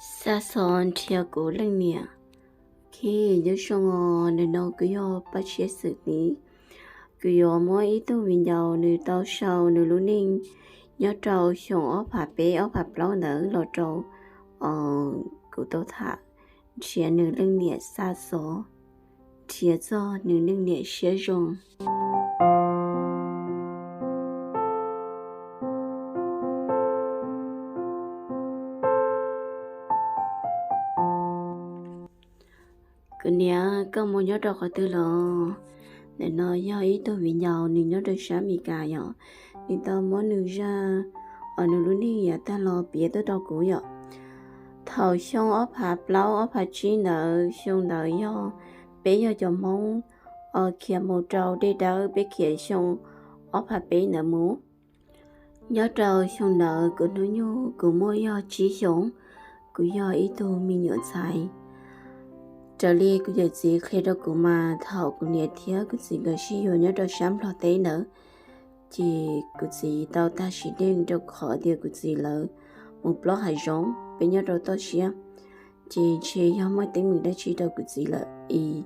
Xa xov nrhiav kuv leej niam. Ok, nyob zoo os, nim no kuv yog Paj Tshiab Xwm Tiv. Kuv yuav muab ib tug viv ncaus nws tau sau nws lub neej nyob rau xyoo ob phav peb ob phav plaub ntawd los rau kuv tau tham nrhiav nws leej niam xa xov nrhiav txog nws leej niam siab zoo. Kuv niam, koj mus nyob rau qhov twg los? Nim no yog ib tug viv ncaus nws nyob rau sab Amelikas yom. Nws tau muab nws zaj, nws lub neej yav tag los piav tuaj rau kuv yom. Thaum xyoo ob phav plaub ob phav tsib ntawd, xyoo ntawd yog peb yog cov Hmoob khiav mus rau dej dawb, peb khiav xyoo ob phav peb ntawd mus. Nyob rau xyoo ntawd kuv hnub nyoog kuv muaj yog tsib xyoos, kuv yog ib tug me nyuam ntxhais. Raws li kuv yawm txiv qhia rau kuv mas thaum kuv niam thiab kuv txiv nkawd sib yuav nyob rau sab Nplog teb ntawd, ces kuv txiv tau tag sim neej rau qhov tias kuv txiv lawv mus plob hav zoov, peb nyob rau toj siab, ces ntshe yog muaj teeb meem dab tsi rau kuv txiv lawm es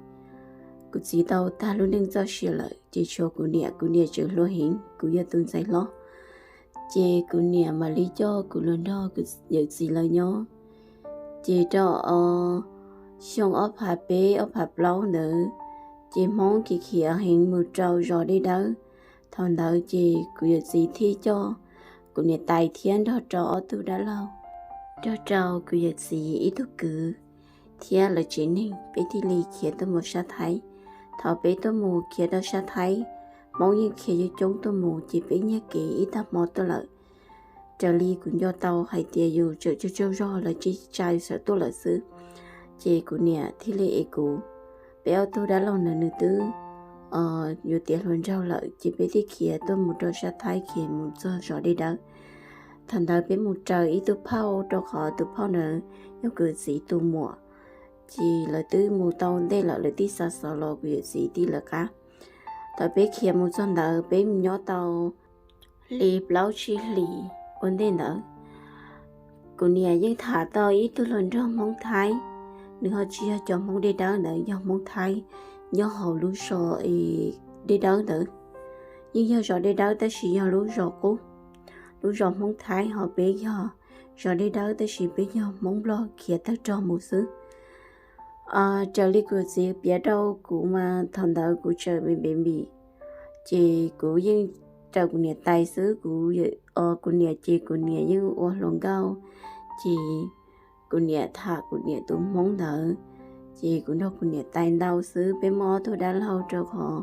kuv txiv tau tag lub neej txoj sia lawm, ces tshuav kuv niam, kuv niam tseem hluas heev, kuv yog tus ntxhais hlob. Ces kuv niam mam li coj kuv los nrog kuv yawm txiv lawv nyob. Ces rau xyoo ob phav peb ob phav plaub ntawd, ces Hmoob khiav khiav heev mus rau zos dej dawb. Thaum ntawd ces kuv yawm txiv thiaj coj kuv niam tais thiab nrog rau ob tug dab laug, nrog rau kuv yawm txiv ib tug kwv thiab lawv tsev neeg, peb thiaj li khiav tuaj mus sab Thaib. Thaum peb tuaj mus khiav rau sab Thaib, Hmoob yeej khiav coob coob tuaj mus, ces peb nyiag kev ib tag hmo tuaj lawm. Raws li kuv nco tau hais tias yus tseem tsaug tsaug zog, lawv tsa yus sawv tuaj lawm xwb. Ces kuv niam thiaj li ev kuv, peb ob tug dab laug ntawd nws twb yuav tiav hluas nraug lawm, ces peb thiaj khiav tuaj mus rau sab Thaib, khiav mus txog zos dej dawb. Thaum ntawd peb mus raws ib tug phauj, rau qhov tus phauj ntawd yog kuv yawm txiv tus muam. Ces lawv twb mus tau ntej lawm, lawv thiaj xa xov los kuv yawm txiv thiaj lawv qab. Thaum peb khiav mus txog ntawd peb mus nyob tau li plaub tsib hlis ua ntej ntawd, kuv niam yeej tham tau ib tug hluas nraug Hmoob Thaib. Nws ho tsis yog cov Hmoob dej dawb ntawd, yog Hmoob Thaib nyob hauv lub zos dej dawb ntawd. Yeej yog zos dej dawb tab sis yog lub zos qub. Lub zos Hmoob Thaib, ho peb yog zos dej dawb tab sis peb yog Hmoob Nplog khiav tawg rog mus xwb. Raws li kuv txiv piav rau kuv mas thaum ntawd kuv tseem me npe npim, ces kuv yeej raws kuv niam tais xwb. Kuv, kuv niam ces kuv niam yeej ua hluas nkauj, ces kuv niam tham kuv niam tus Hmoob ntawd, ces kuv nrog kuv niam tais ntau xwb. Peb muaj ob tug dab laug rau qhov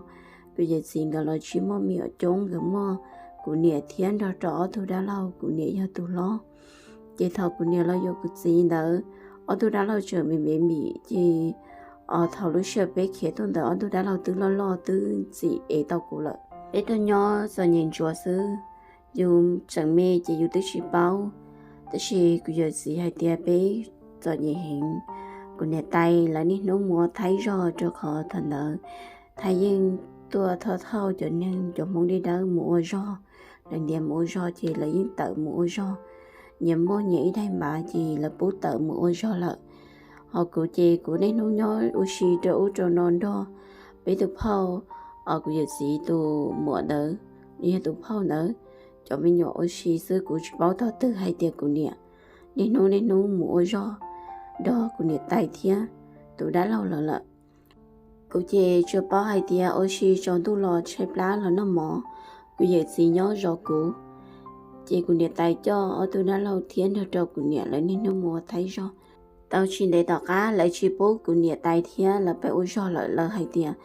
kuv yawm txiv nkawd los tsis muaj me nyuam coob, nkawd muaj kuv niam thiab nrog rau ob tug dab laug, kuv niam yog tus hlob. Ces thaum kuv niam los yuav kuv txiv ntawd, ob tug dab laug tseem me npe npim, ces thaum lub sij hawm peb khiav tuaj ntawd ob tug dab laug twb loj loj twb txim ev tau kuv lawm. Peb tuaj nyob txom nyem ntsuav xwb, yus tseem me ces yus twb tsis paub, tab sis kuv yawm txiv hais tias peb txom nyem heev. Kuv niam tais lawv niaj hnub mus ua Thaib zog rau qhov thaum ntawd Thaib yeej tuaj thauj thauj cov neeg, cov Hmoob dej dawb mus ua zog, lawv ntiav mus ua zog ces lawv yeej tawm mus ua zog. Nyias muaj nyias ib daim npav ces lawv pub tawm mus ua zog lawm. Ho kuv ces kuv niaj hnub nyob ua si rau ub rau no nrog peb tus phauj, kuv yawm txiv tus muam ntawd, yog tus phauj ntawd, cov me nyuam ua si xwb. Kuv tsis paub tog twg hais tias kuv niam niaj hnub niaj hnub mus ua zog nrog kuv niam tais thiab tus dab laug lawv lawm. Kuv ces tsuas paub hais tias ua si tsaus ntuj los tshaib plab los noj mov, kuv yawm txiv nyob zov kuv. Ces kuv niam tais coj ob tug dab laug thiab nrog rau kuv niam lawv niaj hnub mus ua Thaib zog. Tau tsis ntev tom qab lawv tsis pub kuv niam tais thiab lawv peb ua zog lawm, lawv hais tias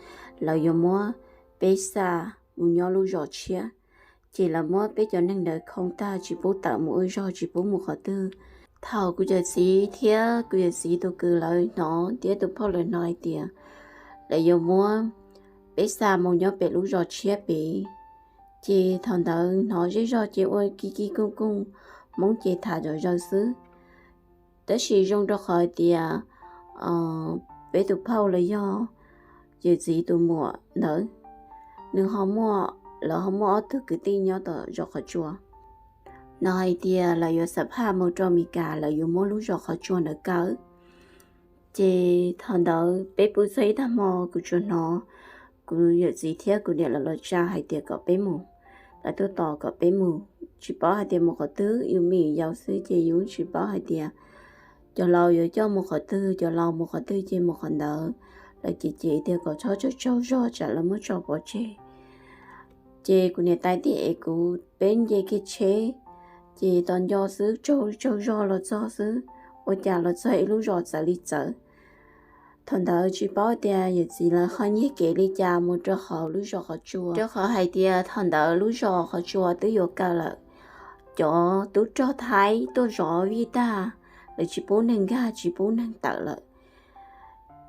lawv yuav muab peb xa mus nyob lub zos tshiab. Ces lawv muab peb cov neeg ntawd khoo tag, tsis pub tawm mus ua zog, tsis pub mus qhov twg. Thaum kuv yawm txiv thiab kuv yawm txiv tus kwv lawv hnov thiab tus phauj lawv hnov hais tias lawv yuav muab peb xa mus nyob pem lub zos tshiab pem, ces thaum ntawd hnov zej zog ces ua ki ki kooj kooj, Hmoob ces tham zom zaws xwb. Tab sis zoo rau qhov hais tias peb tus phauj los yog yawm txiv tus muam ntawd, nws ho muaj, lawv ho muaj ob tug kwv tij nyob tom zos qhov tsua. hnov hais tias lawv yuav xam phaj mus rau Mes Kas, lawv yuav muab lub zos qhov tsua ntawd kaw. Ces thaum ntawd peb pw txog ib tag hmo, kuv tsuas hnov kuv yawm txiv thiab kuv niam lawv los tsa hais tias kom peb mus, lawv tuaj tos kom peb mus. Tsis paub hais tias mus qhov twg, yus me nyuam yaus xwb ces yus tsis paub hais tias cov laus yuav coj mus qhov twg, cov laus mus qhov twg ces mus qhov ntawd. Lawv cem cem tias kom txhob tsaug tsaug zog tsam lawv muab tso pov tseg. Ces kuv niam tais thiaj ev kuv peb nce kiag tsheb, ces tos nco xwb, tsaug tsaug zog los txog xwb, ua cas los txog ib lub zos txawv li txawv. Thaum ntawd tsis paub tias yawm txiv lawv ho nyiag kev li cas mus rau hauv lub zos qhov tsua, rau qhov hais tias thaum ntawd lub zos qhov tsua twb yuav kaw lawm. Cov tub rog Thaib tuaj zov vij tag, lawv tsis pub neeg nkag, tsis pub neeg tawm lawm.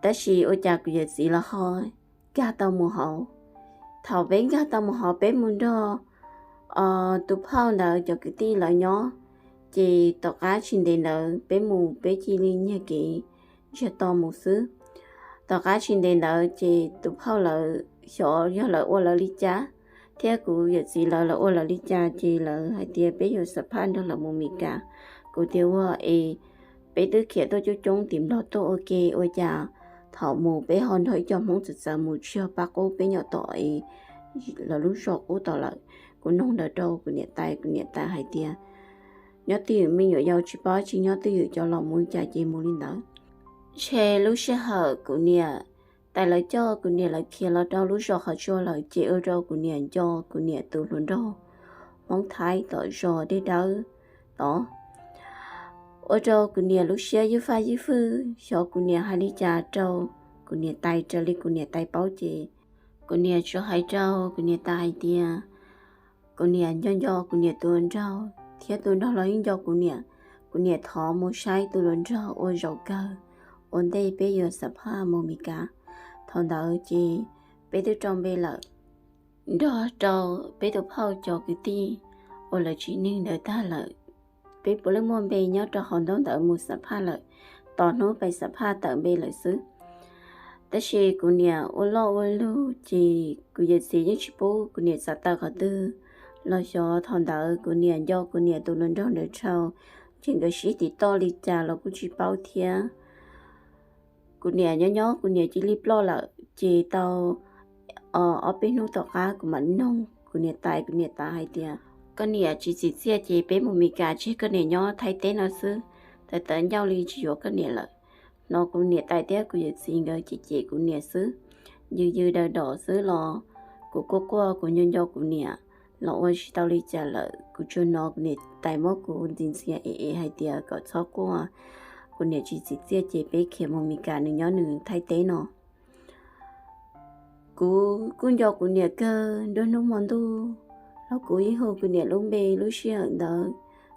Tab sis ua cas kuv yawm txiv lawv ho nkag tau mus hauv. Thaum peb nkag tau mus hauv, peb mus nrog tus phauj ntawd cov kwv tij lawv nyob, ces tom qab tsis ntev ntawd peb mus, peb cia li nyiag kev ntsiag to mus xwb. Tom qab tsis ntev ntawd ces tus phauj lawv xyov yog lawv ua lawv li cas, thiab kuv yawm txiv lawv lawv ua lawv li cas, ces lawv hais tias peb yuav xam phaj nrog lawv mus Mes Kas. Kuv tias ua es peb twb khiav tuaj coob coob tim Nplog tuaj ua ke, ua cas thaum mus peb ho nrog ib co Hmoob txawv txawv mus, tsis yog pab qub peb nyuam tom es lawv lub zos qub tom lawm. Kuv noog ntawd rau kuv niam tais, kuv niam tais hais tias nyob twj ywm me nyuam yaus tsis paub tsis nyob twj ywm, cov laus mus li cas ces mus li ntawd. Ntshe lub sij hawm kuv niam tais lawv coj kuv niam lawv khiav los rau lub zos qhov tsua lawm ces ua rau kuv niam nco kuv niam tus hluas nraug Hmoob Thaib tom zos dej dawb tod. Ua rau kuv niam lub siab ywj faj ywj fwj, xyov kuv niam hais li cas rau kuv niam tais, raws li kuv niam tais paub ces kuv niam tsuas hais rau kuv niam tais hais tias kuv niam nco nco kuv niam tus hluas nraug thiab tus hluas nraug los yeej nco kuv niam. Kuv niam thov mus saib tus hluas nraug ua zaum kawg ua ntej peb yuav xam phaj mus Mes Kas. Thaum ntawd ces peb twb rau npe lawm, nrog rau peb tus phauj cov kwv tij uas lawv tsim neeg ntawd tag lawm. Peb puav leej muaj npe nyob rau hauv ntaub ntawv mus xam phaj lawm, tos hnub pais xam phaj tawm npe lawm xwb. Tab sis kuv niam ua loj ua lug ces kuv yawm txiv yeej tsis pub kuv niam txav taw qhov twg los xyov. Thaum ntawd kuv niam nco kuv niam tus hluas nraug ntawd dhau, ces nkawd sib tiv toj li cas los kuj tsis paub thiab. Kuv niam nyob nyob kuv niam cia li ploj lawm ces tau ob peb hnub tom qab kuv mam noog kuv niam tais, kuv niam tais hais tias koj niam tsis txim txiaj ces peb mus Mes Kas tseg koj niam nyob Thaib teb no xwb, tawv tawv ncauj li tsis yuav koj niam lawm. Hnov kuv niam tais thiab kuv yawm txiv nkawd cem cem kuv niam xwb, yws yws daws dos xwb los kuv quaj quaj kuv nco nco kuv niam los ua tsis tau li cas lawm. Kuv tsuas hnov kuv niam tais muab kuv ntxias ntxias es es hais tias kom txhob quaj, kuv niam tsis txim txiaj ces peb khiav mus Mes Kas, nws nyob nws Thaib teb no. Kuv kuj nco kuv niam kawg, nruab hnub hmo ntuj los kuv yeej hu kuv niam lub npe. Lub sij hawm ntawd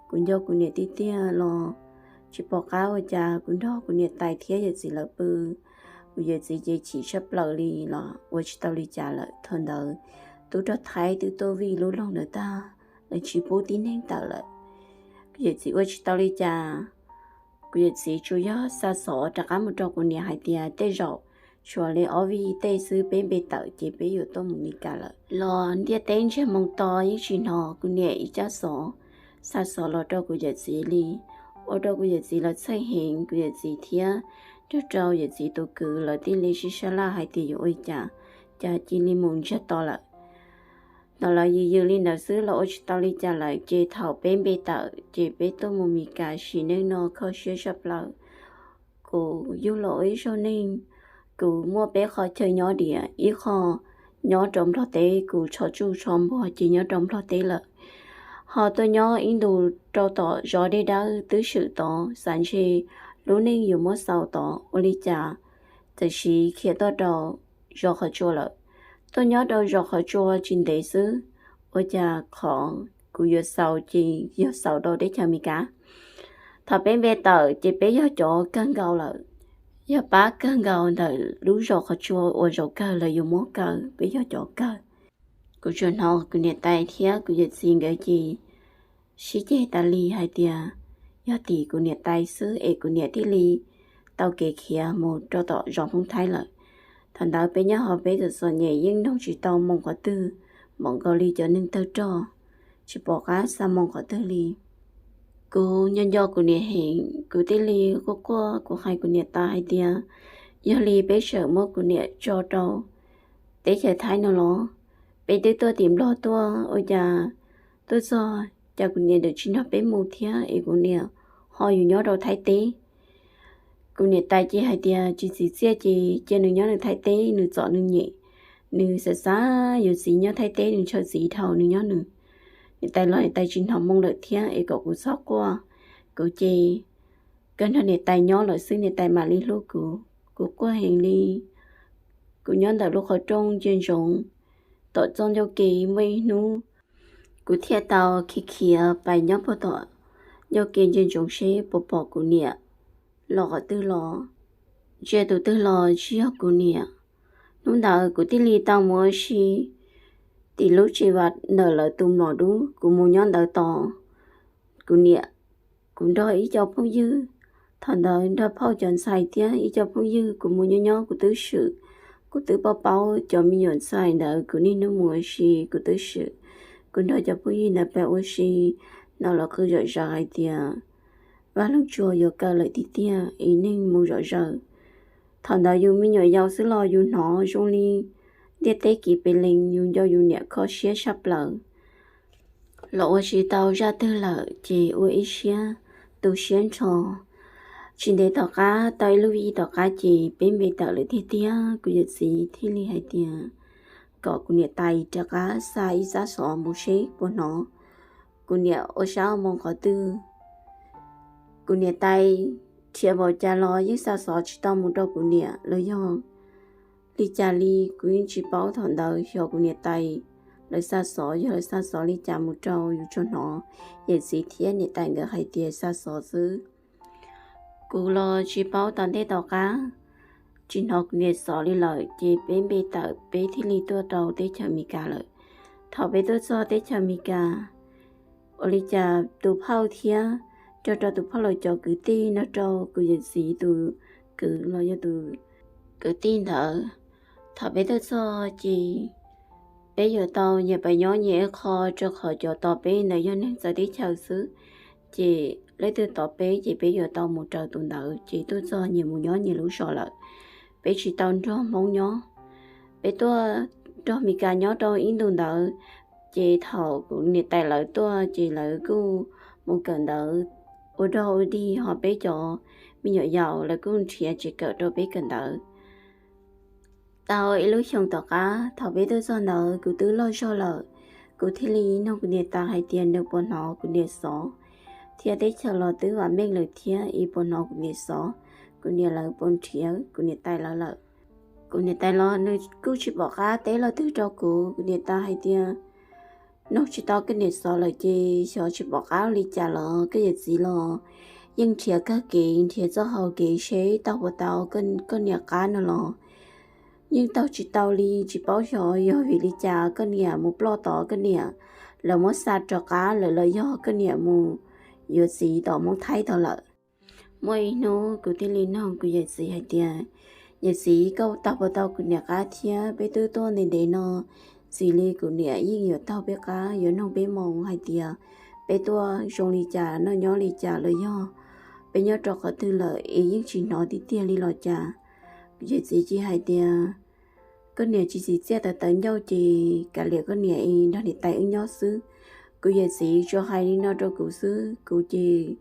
kuv nco kuv niam tiag tiag los tsis pom qab ua cas kuv nrog kuv niam tais thiab yawm txiv lawv pw. Kuv yawm txiv ces chim tshaj plaws li los ua tsis tau li cas lawm. Thaum ntawd tub rog Thaib twb tuaj vij lub loog ntawd tag, lawv tsis pub tib neeg tawm lawm. Kuv yawm txiv ua tsis tau li cas, kuv yawm txiv tsuas yog xa xov rov qab mus rau kuv niam hais tias tej zaum tshuav li ob vij tej xwb, peb npe tawm ces peb yuav tuaj mus Mes Kas lawm. Los ntiaj teb ntsiag moo to yeej tsis hnov kuv niam ib tsab xov xa xov los rau kuv yawm txiv li. Ua rau kuv yawm txiv lawv txhawj heev, kuv yawm txiv thiab nrog rau yawm txiv tus kwv lawv thiaj li sib sab laj hais tias yuav ua li cas, cas cia li mus ntsiag to lawm. Hnov lawv yws yws li ntawd xwb los ua tsis tau li cas lawm, ces thaum peb npe tawm ces peb tuaj mus Mes Kas sim neej no kho siab tshaj plaws. Kuv yug los ua ib zaug neeg, kuv muaj peb qhov chaw nyob diam, ib qho nyob rau Nplog teb, kuv tsho tsuj tsho npuag ces nyob rau Nplog teb lawm. Ho tuaj nyob ib ntus rau tom zos dej dawb twb swm tod, xav ntshe lub neej yuav muab xaus tod, ua li cas txawm siv khiav tuaj rau zos qhov tsua lawm. Tuaj nyob rau zos qhov tsua tsis ntev xwb, ua cas qhov kuv yuav xaus ces yog xaus rau teb chaws Amelikas. Thaum peb npe tawm ces peb yog cov kawg nkaus lawm, yog pab kawg nkaus ntawm lub zos qhov tsua uas zaum kawg lawv yuav muab kaw, peb yog cov kawg. Kuv tsuas hnov kuv niam tais thiab kuv yawm txiv nkawd ces sib ceg tas li hais tias yog tim kuv niam tais xwb es kuv niam thiaj li tau kev khiav mus rau tom zos Hmoob Thaib lawm. Thaum ntawd peb nyob hauv peb txom txom nyem yeej noog tsis tau moo qhov twg, npaum nkaus li cov neeg tawg rog, tsis pom qab xa moo qhov twg li. Kuv nco nco kuv niam heev, kuv thiaj li quaj quaj, kuv hais kuv niam tais hais tias, yog li peb txawm muab kuv niam tso rau teb chaws Thaib no los? Peb twb tuaj tim Nplog tuaj, ua cas tuaj txog cas kuv niam ntawm tsis nrog peb mus thiab es kuv niam ho yuav nyob rau Thaib teb. Kuv niam tais ces hais tias tsis txim txiaj ces cia nws nyob nws Thaib teb, nws txom nws nyem, nws xav xav yuav txiv nyob Thaib teb, nws ntshaw txiv dhau nws nyob nws. Niam tais los niam tais tsis hnov moo lawm thiab es kom kuv txhob quaj. Kuv ces kawg nrog niam tais nyob lawm xwb niam tais mam li hlub kuv. Kuv quaj heev li. Kuv nyob ntawm lub qhov rooj ntsia ntsoov tom txoj ncauj ke. Muaj ib hnub kuv thiaj tau khiav khiav pais nyob puag tom ncauj ke ntsia ntsoov seb puas pom kuv niam los qhov twg los. Ntsia tus twg los tsis yog kuv niam. Hnub ntawd kuv thiaj li tau mus ua si tim lub tsev vas ntawm lawv tus mlom dub, kuv mus nyob ntawd tos kuv niam. Kuv nrog ib co phooj ywg, thaum ntawd nrog phauj cov ntxhais thiab ib co phooj ywg, kuv mus nyob nyob kuv twb swm. Kuv twb paub paub cov me nyuam ntxhais ntawd, kuv niaj hnub mus ua si kuv twb swm. Kuv nrog cov phooj ywg ntawd pais ua si, hnov lawv qw zom zaws hais tias Vaj Loog Tsua yuav kaw lawm tiag tiag es neeg mus zom zaws. Thaum ntawd yus me nyuam yaus xwb los yus hnov zoo li ntiaj teb kev pes lees, yus nco yus niam kho siab tshaj plaws. Los ua tsis tau zaj twg lawm ces ua ib siab tu siab nrho. Tsis ntev tom qab, tau ib lub hli tom qab ces peb npe tawm lawm tiag tiag. Kuv yawm txiv thiaj li hais tias kom kuv niam tais rov qab xa ib tsab xov mus seb puas hnov kuv niam ua sab ua moo qhov twg. Kuv niam tais nrhiav npaum cas los yeej xa xov tsis tau mus rau kuv niam los yog li cas li kuv yeej tsis paub. Thaum ntawd xyov kuv niam tais lawv xa xov, yog lawv xa xov li cas mus rau yus tsuas hnov yawm txiv thiab niam tais nkawd hais tias xa xov xwb. Kuv los tsis paub tom ntej tom qab, tsis hnov kuv niam xov li lawm ces peb npe tawm peb thiaj li tuaj rau teb chaws Amelikas lawm. Thaum peb tuaj txog teb chaws Amelikas, ua li cas tus phauj thiab nrog rau tus phauj lawv cov kwv tij nrog rau kuv yawm txiv tus kwv los yog tus kwv tij ntawd, thaum peb tuaj txog ces peb yuav tau nyias pais nyob nyias ib qho rau qhov cov tos peb ntawd yog neeg txawv teb chaws xwb. Ces leej twg tos peb ces peb yuav tau mus raws tus ntawd, ces tuaj txog nyias mus nyob nyias lub zos lawm. Peb tsis tau nrog Hmoob nyob. Peb tuaj nrog Amelikas nyob rau ib ntus ntawd, ces thaum kuv niam tais lawv tuaj ces lawv kuj mus kawm ntawv ua dog ua dig, ho peb cov me nyuam yaus lawv kuj nrhiav tsev kawm rau peb kawm ntawv. Tau ib lub xyoos tom qab, thaum peb tuaj txog ntawd kuv twb loj zog lawm, kuv thiaj li nug kuv niam tais hais tias nws puas hnov kuv niam xov, thiab teb chaws los twb vam meej lawm thiab es puas hnov kuv niam xov, kuv niam lawv puas nrhiav kuv niam tais lawv lawm. Kuv niam tais los nws kuj tsis pom qab teb lo twg rau kuv. Kuv niam tais hais tias nug tsis tau koj niam xov lawm ces xyov tsis pom qab ua li cas los koj yawm txiv los yeej nrhiav kawg kev, nrhiav txoj hau kev seb tau puas tau koj niam qab no los yeej taug tsis tau li. Tsis paub xyov yog vim li cas koj niam mus ploj tod, koj niam lawv muab xa rov qab lawm los yog koj niam mus yuav txiv tom Hmoob Thaib tod lawm. Muaj ib hnub kuv thiaj li nug kuv yawm txiv hais tias, yawm txiv, koj tau puas tau kuv niam qab thiab? Peb twb tuaj ntev ntev no, txij li kuv niam yeej yuav taug peb qab, yuav nug peb moo hais tias peb tuaj zoo li cas, noj nyob li cas los yog peb nyob rau qhov twg lawm es yeej tsis hnov tiag tiag li los cas? Kuv yawm txiv cia hais tias, koj niam tsis txim txiaj tawv tawv ncauj ces kav liam koj niam es nrog niam tais wb nyob xwb. Kuv yawm txiv tsuas hais li no rau kuv xwb, kuv ces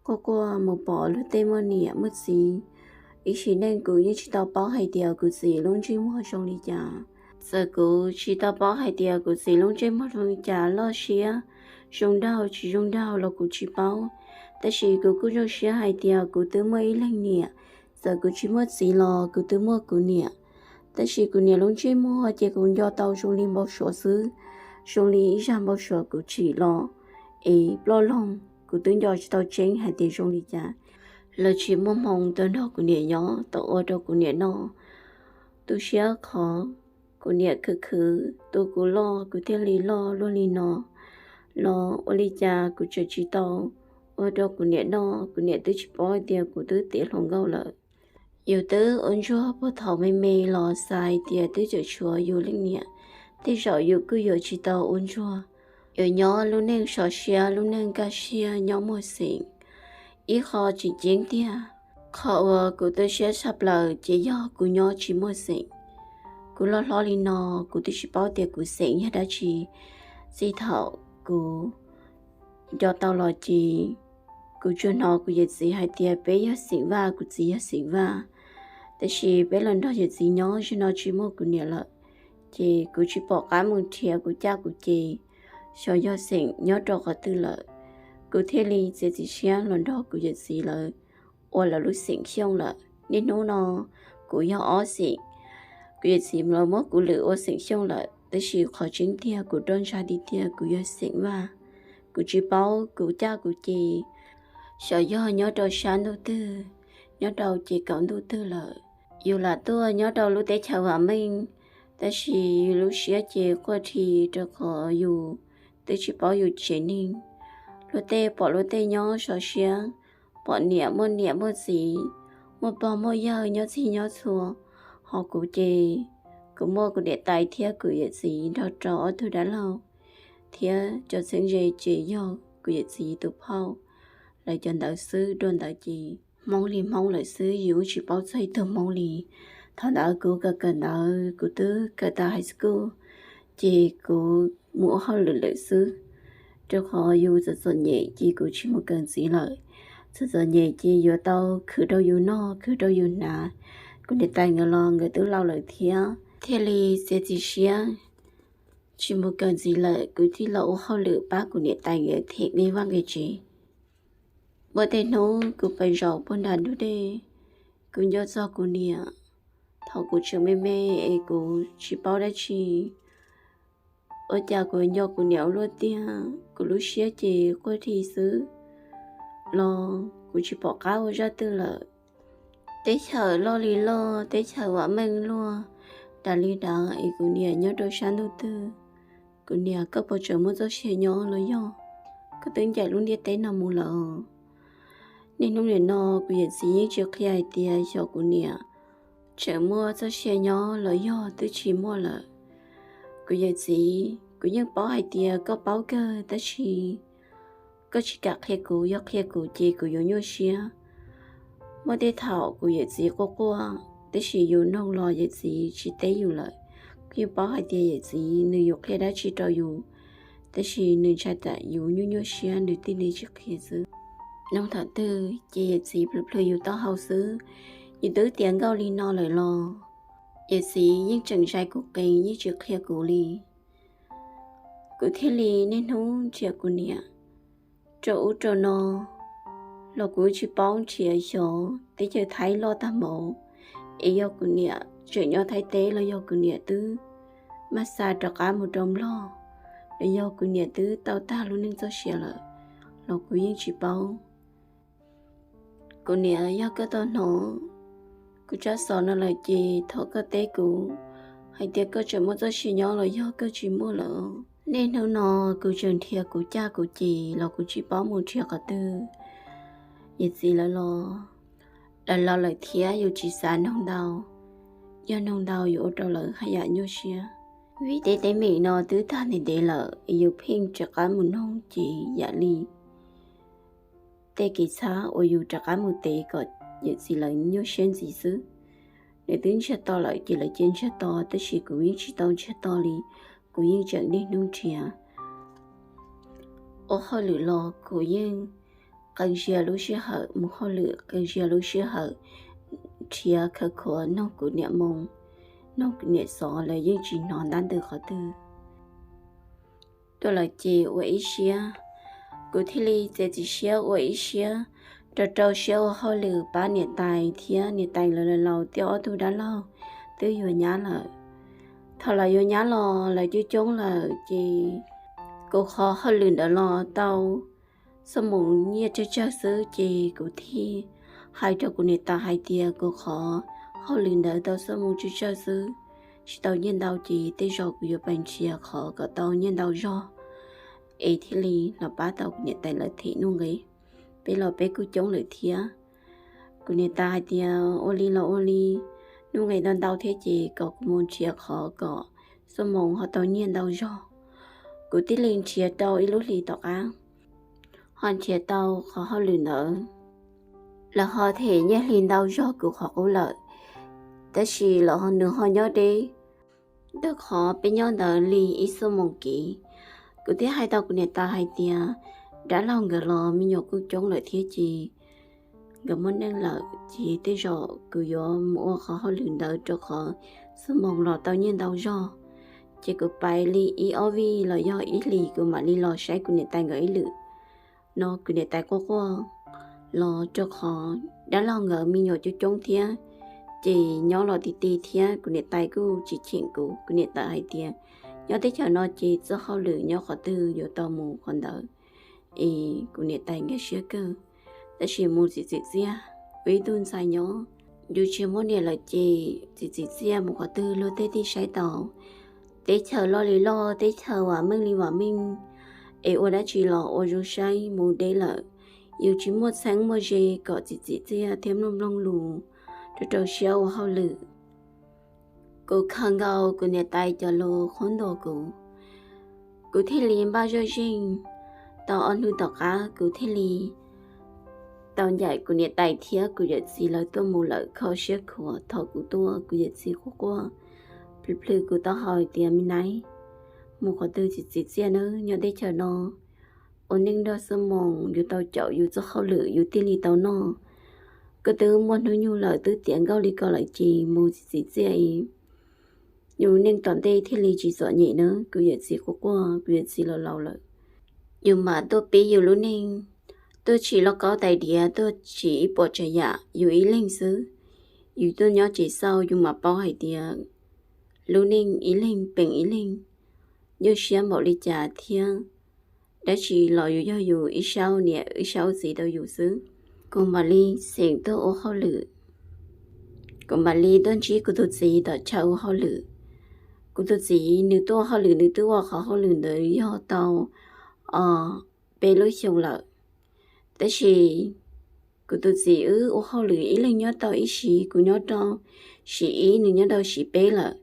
quaj quaj mus pom luag tej muaj niam muaj txiv. Ib sim neej kuv yeej tsis tau paub hais tias kuv txiv lub ntsej muag zoo li cas. Txawm kuv tsis tau paub hais tias kuv txiv lub ntsej muag zoo li cas, loj siab, zoo nraug tsis zoo nraug los kuv tsis paub, tab sis kuv kuj zoo siab hais tias kuv twb muaj ib leeg niam. Txawm kuv tsis muaj txiv los kuv twb muaj kuv niam, tab sis kuv niam lub ntsej muag ces kuv nco tau zoo li npau suav xwb, zoo li ib zaj npau suav kuv tsim los es ploj loog, kuv twb nco tsis tau tseeb hais tias zoo li cas. Lawv tsis muaj hmoo tau nrog kuv niam nyob, tau ua rau kuv niam noj. Tu siab qhov kuv niam khwv khwv tu kuv loj, kuv thiaj li loj luaj li no. Los ua li cas kuv tseem tsis tau ua rau kuv niam noj, kuv niam twb tsis paub hais tias kuv twb tiav hluas nkauj lawm. Yus twb ua ntsuag puag thaum me me los xav hais tias twb tseem tshuav yus leej niam, tej zaum yus kuj yuav tsis tau ua ntsuag. Yuav nyob lub neej sov siab, lub neej kaj siab, nyob muaj xeem, ib qho tseem ceeb tiag. Qhov uas kuv tu siab tshaj plaws ces yog kuv nyob tsis muaj xeem. Kuv loj hlob li no, kuv twb tsis paub tias kuv xeem yog dab tsi. Txij thaum kuv nco tau los ces kuv tsuas hnov kuv yawm txiv hais tias peb yog xeem Vaj, kuv txiv yog xeem Vaj. Tab sis peb los nrog yawm txiv nyob, zaum no tsis muaj kuv niam lawm, ces kuv tsis pom qab mus nrhiav kuv caj kuv ces, xyov yog xeem nyob rau qhov twg lawm. Kuv thiaj li txiav txim siab los nrog kuv yawm txiv lawv ua lawv lub xeem Xyooj lawm. Niaj hnub no kuv yog ob xeem, kuv yawm txiv lawv muab kuv lwm ua xeem Xyooj lawm, tab sis qhov tseeb tiag kuv roj ntsha tiag tiag kuv yog xeem Vaj. Kuv tsis paub kuv caj kuv ces, xyov yog nyob rau sab ntuj twg, nyob rau ces kaum ntuj twg lawm. Yus lam tuaj nyob rau lub teb chaws vam meej, tab sis yus lub siab ces quaj dhi rau qhov yus twb tsis paub yus tsev neeg. Luag tej pom luag tej nyob sov siab, pom niam muaj niam muaj txiv, muaj pog muaj yawg nyob txhij nyob txhua, ho kuv ces kuv muaj kuv niam tais thiab kuv yawm txiv nrog rau ob tug dab laug thiab cov txheeb ze ces yog kuv yawm txiv tus phauj lawv cov ntawd xwb. Dua ntawd ces Hmoob li Hmoob lawm xwb, yus tsis paub txog ib tug Hmoob li. Thaum ntawd kuv kawm kawm ntawv, kuv twb kawm tag high school, ces kuv mus ua hauj lwm lawm xwb, rau qhov yus txom txom nyem ces kuv tsis mus kawm ntxiv lawm. Txom txom nyem ces yuav tau khwv rau yus noj khwv rau yus hnav. Kuv niam tais nkawd los nkawd twb laus lawm thiab, thiaj li txiav txim siab tsis mus kawm ntxiv lawm, kuv thiaj los ua hauj lwm pab kuv niam tais nkawd them nqi vaj nqi tsev. Muaj tej hnub kuv pais zaum puag nram ntug dej, kuv nco txog kuv niam thaum kuv tseem me me es kuv tsis paub dab tsi. Ua cas kuv nco kuv niam ua luaj tiag, kuv lub siab ces quaj dhi xwb los kuv tsis pom qab ua zaj twg lawm. Teb chaws loj li loj, teb chaws vam meej luaj dav li dav es kuv niam nyob rau sab ntuj twg? Kuv niam, koj puas tseem muaj txoj sia nyob los yog koj twb ncaim lub ntiaj teb no mus lawm? Niaj hnub nim no kuv yawm txiv yeej tsis qhia hais tias xyov kuv niam tseem muaj txoj sia nyob los yog twb tsis muaj lawm. Kuv yawm txiv, kuv yeej paub hais tias koj paub kawg tab sis koj tsis kam qhia kuv, yog qhia kuv ces kuv yuav nyuaj siab. Muaj tej thaum kuv yawm txiv quaj quaj, tab sis yus noog los yawm txiv tsis teb yus lawm. Kuv yeej paub hais tias yawm txiv nws yuav qhia dab tsi rau yus, tab sis nws ntshai tsam yus nyuaj nyuaj siab nws thiaj li tsis qhia xwb. Noog thaum twg ces yawm txiv plhws plhws yus taub hau xwb. Yus twb tiav nkauj li no lawm los yawm txiv yeej tseem zais kuv qees, yeej tsis qhia kuv li. Kuv thiaj li niaj hnub nrhiav kuv niam rau ub rau no, los kuv tsis paub nrhiav xyov teb chaws Thaib loj tag npaum, es yog kuv niam tseem nyob Thaib teb los yog kuv niam twb maj xa rov qab mus rau Nplog, los yog kuv niam twb tau tag lub neej txoj sia lawm los kuv yeej tsis paub. Kuv niam, yog koj tau hnov kuv tsab xov no lawm ces thov koj teb kuv hais tias koj tseem muaj txoj sia nyob los yog koj tsis muaj lawm. Niaj hnub no kuv tseem nrhiav kuv caj kuv ces los kuv tsis paub mus nrhiav qhov twg. Yawm txiv lawv los, lawv laus lawm thiab yus tsis xav noog ntau, yog noog ntau yuav ua rau lawv haj yam nyuaj siab. Vim tej teeb meem no twb tag ntev ntev lawm, yus pheej rov qab mus noog ces yam li tej kev txhab uas yus rov qab mus tev kom yawm txiv lawv nyuaj siab ntxiv xwb. Nws twb ntsiag to lawm ces lawv cia ntsiag to, tab sis kuv yeej tsis tau ntsiag to li, kuv yeej tseem niaj hnub nrhiav. Ua hauj lwm los kuv yeej qee sia lub sij hawm mus hauj lwm, qee sia lub sij hawm nrhiav khawv khuav noog kuv niam moo, noog kuv niam xov los yeej tsis hnov ntab ntws qhov twg. Tuaj lawm ces ua ib siab, kuv thiaj li txiav txim siab ua ib siab, rau rau siab ua hauj lwm pab niam tais thiab niam tais lawv laus laus thiab ob tug dab laug twb yuav nyab lawm. Thaum lawv yuav nyab los lawv coob coob lawm ces kuv qhov hauj lwm ntawd los tau xuab moos nyiaj tsawg tsawg xwb ces kuv thiaj hais rau kuv niam tais hais tias kuv qhov hauj lwm ntawd tau xuab moos tsawg tsawg xwb, tsis tau nyiaj ntau ces tej zaum kuv yuav pais nrhiav qhov kom tau nyiaj ntau zog es thiaj li los pab tau kuv niam tais lawv them nuj nqis. Peb los peb kuj coob lawm thiab. Kuv niam tais hais tias ua li los ua li, nuj nqis ntau ntau thiab ces kom kuv mus nrhiav qhov kom xuab moos ho tau nyiaj ntau zog. Kuv thiaj li nrhiav tau ib lub hlis tom qab, ho nrhiav tau qhov hauj lwm ntawd. Lawv ho them nyiaj hli ntau zog kuv qhov qub lawm, tab sis lawv ho, nws ho nyob deb, rau qhov peb nyob ntawd li ib xuab moos kiv. Kuv thiaj hais tau kuv niam tais hais tias, dab laug nkawd los me nyuam kuj coob lawm thiab ces nkawd muaj neej lawm ces tej zaum kuv yuav mus ua qhov hauj lwm ntawd rau qhov xuab moos los tau nyiaj ntau zog. Ces kuv pais li ib ob vij los yog ib hlis kuv mam li los saib kuv niam tais nkawd ib lwm no. Kuv niam tais quaj quaj los rau qhov dab laug nkawd me nyuam coob coob thiab, ces nyob los ti ti thiab kuv niam tais kuj tsis cheem kuv. Kuv niam tais hais tias, nyob teb chaws no ces txoj hauj lwm nyob qhov twg yuav tau mus qhov ntawd, es kuv niam tais nkag siab kawg. Tab sis mus txiv txiv txiaj, ua ib tug ntxhais nyob, yus tsis muaj niam lawm ces txiv txiv txiaj mus qhov twg luag tej tij saib tau. Teb chaws loj li loj, teb chaws vam meej li vam meej, es ua dab tsi los ua zoo saib mus deb lawm. Yus tsis muaj txheeb muaj ze kom txiv txiv txiaj thiab mloog mloog lus, rau rau siab ua hauj lwm. Kuv khaws nkaus kuv niam tais cov lus qhuab ntuas kuv, kuv thiaj li npaj zoj zeeg. Tau ob hnub tom qab kuv thiaj li tau ncaim kuv niam tais thiab kuv yawm txiv lawv tuaj mus lawm kho siab khuav. Thaum kuv tuaj kuv yawm txiv quaj quaj plhws plhws kuv taub hau hais tias, me nab, mus qhov twg txiv txiv txiaj nawb, nyob teb chaws no ua neej nrog xuab moos, yus tau caum yus txoj hauj lwm yus thiaj li tau noj. Koj twb muaj hnub nyoog lawm, twb tiav nkauj li ko lawm ces mus txiv txiv txiaj, yus neej tom ntej thiaj li tsis txom nyem nawb. Kuv yawm txiv quaj quaj, kuv yawm txiv laus laus lawm, yus mam tuaj pib yus lub neej, tuaj tsim lauj kaub tais diav, tuaj tsim ib puas tsav yam yus ib leeg xwb. Yus tuaj nyob tsev xauj yus mam paub hais tias lub neej ib leeg peem ib leeg, nyuaj siab npaum li cas thiab dab tsi los yus yog yus ib sab niam ib sab txiv rau yus xwb. Kuv mam li xeem tuaj ua hauj lwm, kuv mam li tuaj ntsib kuv tus txiv tom chaw ua hauj lwm. Kuv tus txiv nws tuaj ua hauj lwm, nws twb ua qhov hauj lwm ntawd yog tau peb lub xyoo lawm. Tab sis kuv tus txiv wb ua hauj lwm ib leeg nyob tau ib sim, kuv nyob rau sim ib, nws nyob rau sim peb lawm.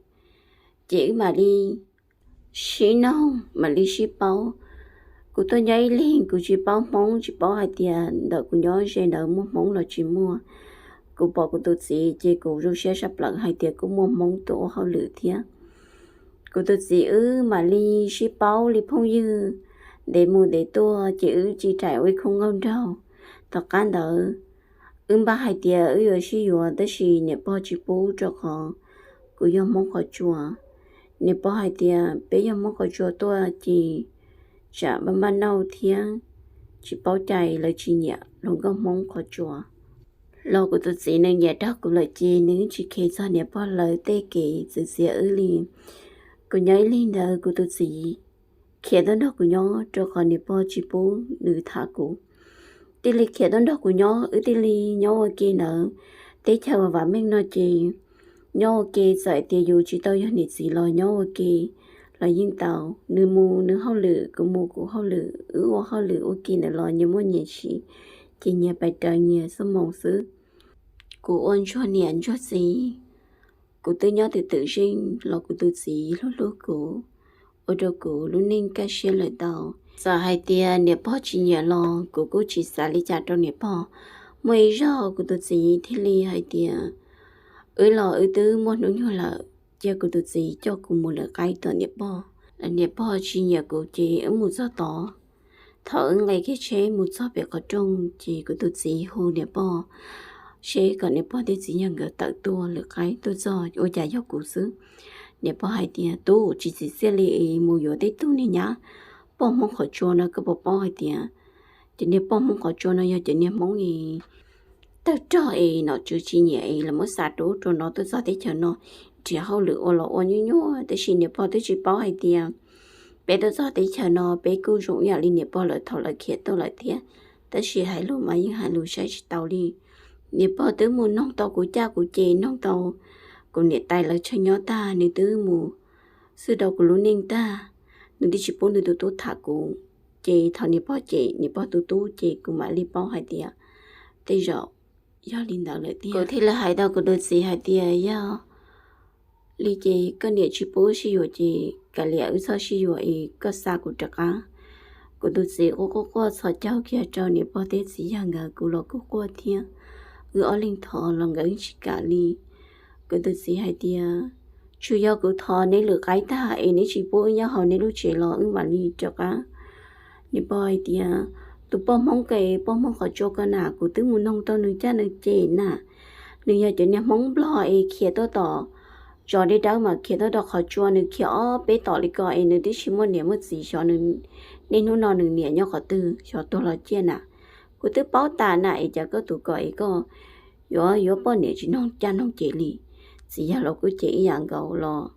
Ces wb mam li sib noog, mam li sib paub. Kuv tuaj nyob ib leeg, kuv tsis paub Hmoob, tsis paub hais tias ntawm kuv nyob ze ntawd muaj Hmoob los tsis muaj. Kuv pom kuv tus txiv ces kuv zoo siab saj plaws hais tias kuj muaj Hmoob tuaj ua hauj lwm thiab. Kuv tus txiv wb mam li sib paub li phooj ywg, ntev mus ntev tuaj ces wb tsis raim ua ib khub nkauj nraug. Tom qab ntawd wb npaj hais tias wb yuav sib yuav, tab sis niam pog tsis pub rau qhov kuv yog Hmoob qhov tsua. Niam pog hais tias peb yog Hmoob qhov tsua tuaj ces tsam npaj npaj nauj thiab tsis paub cai, lawv tsis nyiam hluas nkauj Hmoob qhov tsua. Los kuv tus txiv nws nyiam nrog kuv lawm ces nws tsis kheev txog niam pog lawv tej kev txwv txiav wb li. Kuv nyob ib leeg ntawd kuv tus txiv khiav tuaj nrog kuv nyob rau qhov niam pog tsis pub nws tham kuv. Thiaj li khiav tuaj nrog kuv nyob, wb thiaj li nyob ua ke ntawd. Teb chaws vam meej no ces nyob ua ke, txawm tias yus tsis tau yog niam txiv los nyob ua ke los yeej tau. Nws mus nws hauj lwm, kuv mus kuv hauj lwm, wb ua hauj lwm ua ke ntawd los nyias muaj nyias siv, ces nyias pais raws nyias xuab moos xwb. Kuv ua ntsuag niam ntsuag txiv, kuv twb nyob twm twm zeej los kuv tus txiv hlub hlub kuv, ua rau kuv lub neej kaj siab lawm tau. Txawm hais tias niam pog tsis nyiam los kuv kuj tsis xav li cas rau niam pog. Muaj ib zaug kuv tus txiv thiaj li hais tias, wb los wb twb muaj hnub nyoog lawm, cia kuv tus txiv coj kuv mus lawv qaib tom niam pog. Niam pog tsis nyiam kuv ces wb mus txog tod. Thaum wb nqes kiag tsheb mus txog pem qhov rooj ces kuv tus txiv hu niam pog seb kom niam pog thiab txiv yawg nkawd tawm tuaj lawv qaib tuaj txog ua cas yog kuv xwb. Niam pog hais tias, tub, tsis txim txiaj li es mus yuav tej tug niag nyab poj Hmoob qhov tsua no, koj puas paub hais tias cov niag poj Hmoob qhov tsua no yog cov niag Hmoob es tawg rog es nom tswv tsis nyiam es lawv muab xa rau ub rau no, tuaj txog teb chaws no nrhiav hauj lwm ua los ua nyuaj nyuaj. Tab sis niam pog twb tsis paub hais tias peb tuaj txog teb chaws no peb kuj zoo ib yam li niam pog lawv thaum lawv khiav tuaj lawm thiab. Tab sis hais lus mas yeej hais lus saib tsis taus li. Niam pog twb mus noog tau kuv caj kuv ces, noog tau kuv niam tais lawv chaw nyob tag, nws twb mus xwb rau kuv lub neej tag, nws twb tsis pub nws tus tub tham kuv. Ces thaum niam pog cem niam pog tus tub ces kuv mam li paub hais tias tej zaum yog li ntawd lawm tiag. Kuv thiaj li hais rau kuv tus txiv hais tias, yog li ces koj niam tsis pub sib yuav ces kav liam wb txhob sib yuav es koj xa kuv rov qab. Kuv tus txiv quaj quaj quaj txhos caug kiag rau niam pog thiab txiv yawg nkawd, kuv los kuj quaj thiab. Wb ob leeg thov los nkawd tsis kam li. Kuv tus txiv hais tias, tsuas yog kuv thov neb lwm qaib tag es neb tsis pub wb nyob hauv neb lub tsev los wb mam li rov qab. Niam pog hais tias, tus poj Hmoob ko, poj Hmoob qhov tsua ko na, kuv twb mus noog rau nws caj nws ces na, nws yog cov niag Hmoob Nplog es khiav tuaj tom zos deb dawb mas khiav tuaj rau qhov tsua, nws khiav ob peb tom li ko es nws twb tsis muaj niam muaj txiv, xyov nws, niaj hnub no nws niam nyob qhov twg, xyov tuag los ciaj na. Kuv twb paub tas na, es cas koj tus ko es koj yuav yuav poj niam tsis noog caj noog ces li. Txiv yawg los kuj cem ib yam nkaus los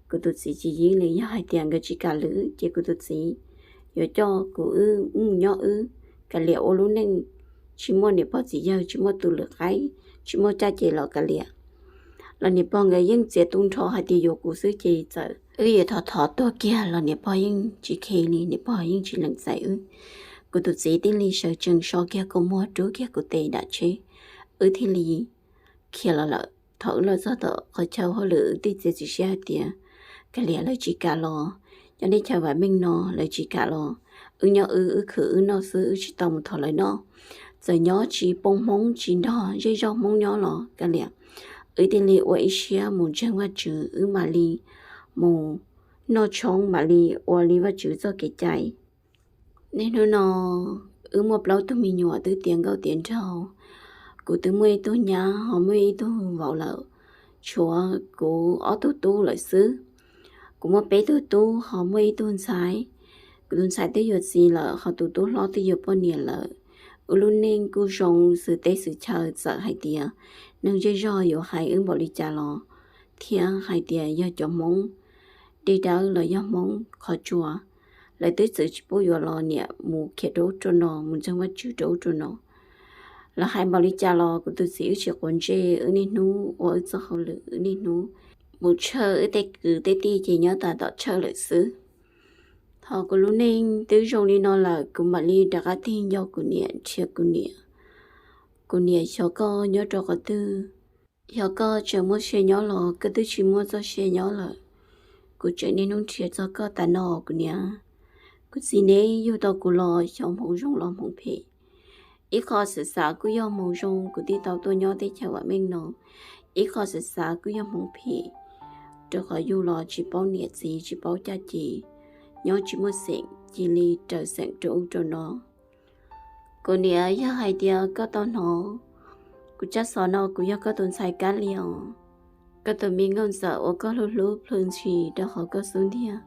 kuv tus txiv tsis yeej li. Yog hais tias nkawd tsis kam lwm ces kuv tus txiv yuav coj kuv wb mus nyob wb, kav liam ua lub neej tsis muaj niam pog txiv yawg, tsis muaj tus lwm qaib, tsis muaj caj ces los kav liam. Los niam pog nkawd yeej txiav tu nrho hais tias yuav kuv xwb ces txawm wb yuav thov thov tuag kiag los niam pog yeej tsis khe li, niam pog yeej tsis lees txais wb. Kuv tus txiv thiaj li sawv tsees so kiag kuv muag, rub kiag kuv tes nram tsheb, wb thiaj li khiav los lawm. Thaum wb los txog tom qhov chaw hauj lwm, wb thiaj txiav txim siab hais tias, kav liam, lawv tsis kam los, nyob teb chaws vam meej no lawv tsis kam los, wb nyob wb, wb khwv wb noj xwb, wb tsis tau mus thov lawv noj. Txawm nyob tsis poob Hmoob, tsis nrog zej zog Hmoob nyob los kav liam, wb thiaj li ua ib siab mus ntseeg Vajtswv, wb mam li mus noj tshoob, mam li ua li Vajtswv txoj kev cai. Niaj hnub no wb muaj plaub tug me nyuam twb tiav nkauj tiav nraug. Kuv twb muaj ib tug nyab ho muaj ib tug vauv lawm, tshuav kuv ob tug tub lawm xwb. Kuv muaj peb tug tub ho muaj ib tug ntxhais. Kuv tus ntxhais twb yuav txiv lawm, ho tus tub hlob twb yuav poj niam lawm. Wb lub neej kuj zoo xwm teb xwm chaw, txawm hais tias neeg zej zog yuav hais wb npaum li cas los, thiab hais tias yog cov Hmoob dej dawb los yog Hmoob qhov tsua, lawv twb txwv tsis pub yuav los niam mus khiav rau ub rau no, mus ntseeg Vajtswv rau ub rau no. Lawv hais npaum li cas los kuv tus txiv wb tsis quav ntsej, wb niaj hnub ua wb txoj hauj lwm, wb niaj hnub mus tshawj wb tej kwv tej tij ces nyob tas tom tshawj lawm xwb. Thaum kuv lub neej twb zoo li no lawm, kuv mam li rov qab tig nco kuv niam, nrhiav kuv niam. Kuv niam, xyov koj nyob rau qhov twg, xyov koj tseem muaj sia nyob los koj twb tsis muaj txoj sia nyob lawm. Kuv tseem niaj hnub nrhiav txog koj tas no kuv niam. Kuv txiv, neb yug tau kuv los xyov hmoov zoo los hmoov phem. Ib qho xav xav kuj yog hmoov zoo kuv thiaj tau tuaj nyob teb chaws vam meej no, ib qho xav xav kuj yog hmoov phem, rau qhov yug los tsis paub niam txiv tsis paub caj ces, nyob tsis muaj xeem cia li raws xeem rau ub rau no. Kuv niam, yog hais tias koj tau hnov kuv tsab xov no, kuv yog koj tus ntxhais Kab Lis os. Koj tus me nkauj ntxawm uas koj hlub hlub plhws ntshis rau hauv koj xub ntiag,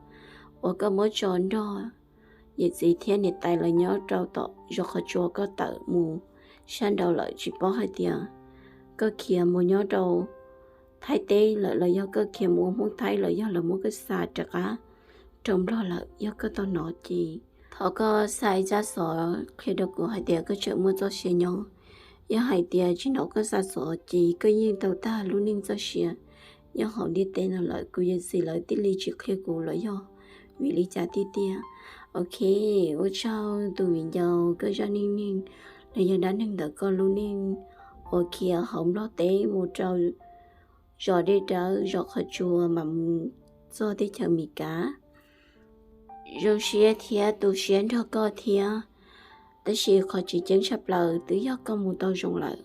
uas koj muab tso nrog yawm txiv thiab niam tais lawv nyob rau tom zos qhov tsua, koj tawm mus sab nraud lawm, tsis paub hais tias koj khiav mus nyob rau Thaib teb lawm los yog koj khiav mus ua Hmoob Thaib los yog lawv muab koj xa rov qab rau Nplog lawm. Yog koj tau hnov ces thov koj xa ib tsab xov qhia rau kuv hais tias koj tseem muaj txoj sia nyob. Yog hais tias tsis hnov koj xa xov ces koj yeej tau tag lub neej txoj sia nyob hauv ntiaj teb no lawm. Kuv yawm txiv lawv thiaj li tsis qhia kuv los yog vim li cas tiag tiag. Ok, ua tsaug tus viv ncaus, koj zaj neej neeg los yog dab neeg ntawm koj lub neej uas khiav hauv Nplog teb mus rau zos dej dawb zos qhov tsua mam mus txog teb chaws Amelikas. Zoo siab thiab tu siab nrog koj thiab, tab sis qhov tseem ceeb tshaj plaws twb yog koj mus tau zoo lawm.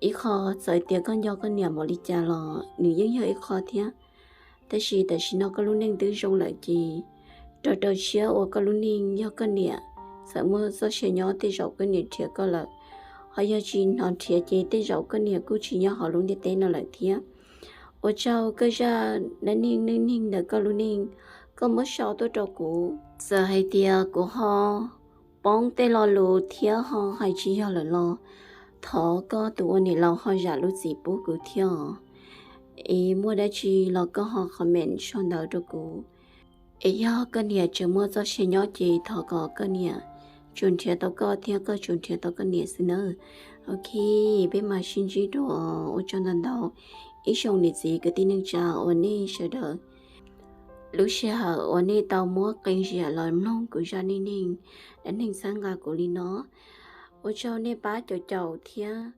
Ib qho txawm tias koj nco koj niam npaum li cas los nws yeej yog ib qho thiab. Tab sis tam sim no koj lub neej twb zoo lawm ces rau rau siab ua koj lub neej. Yog koj niam txawm muaj txoj sia nyob tej zaum koj niam nrhiav koj lawm, ho yog tsis hnov nrhiav ces tej zaum koj niam kuj tsis nyob hauv lub ntiaj teb no lawm thiab. Ua tsaug koj zaj dab neeg neej neeg ntawm koj lub neej, koj muab sau tuaj rau kuv. Txawm hais tias kuv ho poob tej lo lus thiab ho hais tsis yog lawm los thov koj tus ua niam laus ho zam lub txim pub kuv thiab os. Es muaj dab tsi los koj ho comment sau ntawv rau kuv. Es yog koj niam tseem muaj txoj sia nyob ces thov kom koj niam tsuas nrhiav tau koj thiab koj tsuas nrhiav tau koj niam xwb nawb. Ok, peb mam sib ntsib dua. Ua tsaug ntau ntau ib tsoom niam txiv kwv tij neej tsa uas nej sawv daws lub sij hawm uas nej tau muab qee ziam los mloog kuv zaj neej neeg, dab neeg txhawb nqa kuv li no. Ua tsaug nej pab caum caum thiab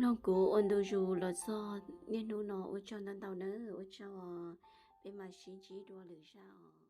Mloog kuv ua ntu zus los txog niaj hnub no ua tsaug ntau ntau nawb, ua tsaug. Peb mam sib ntsib dua lwm zaj os.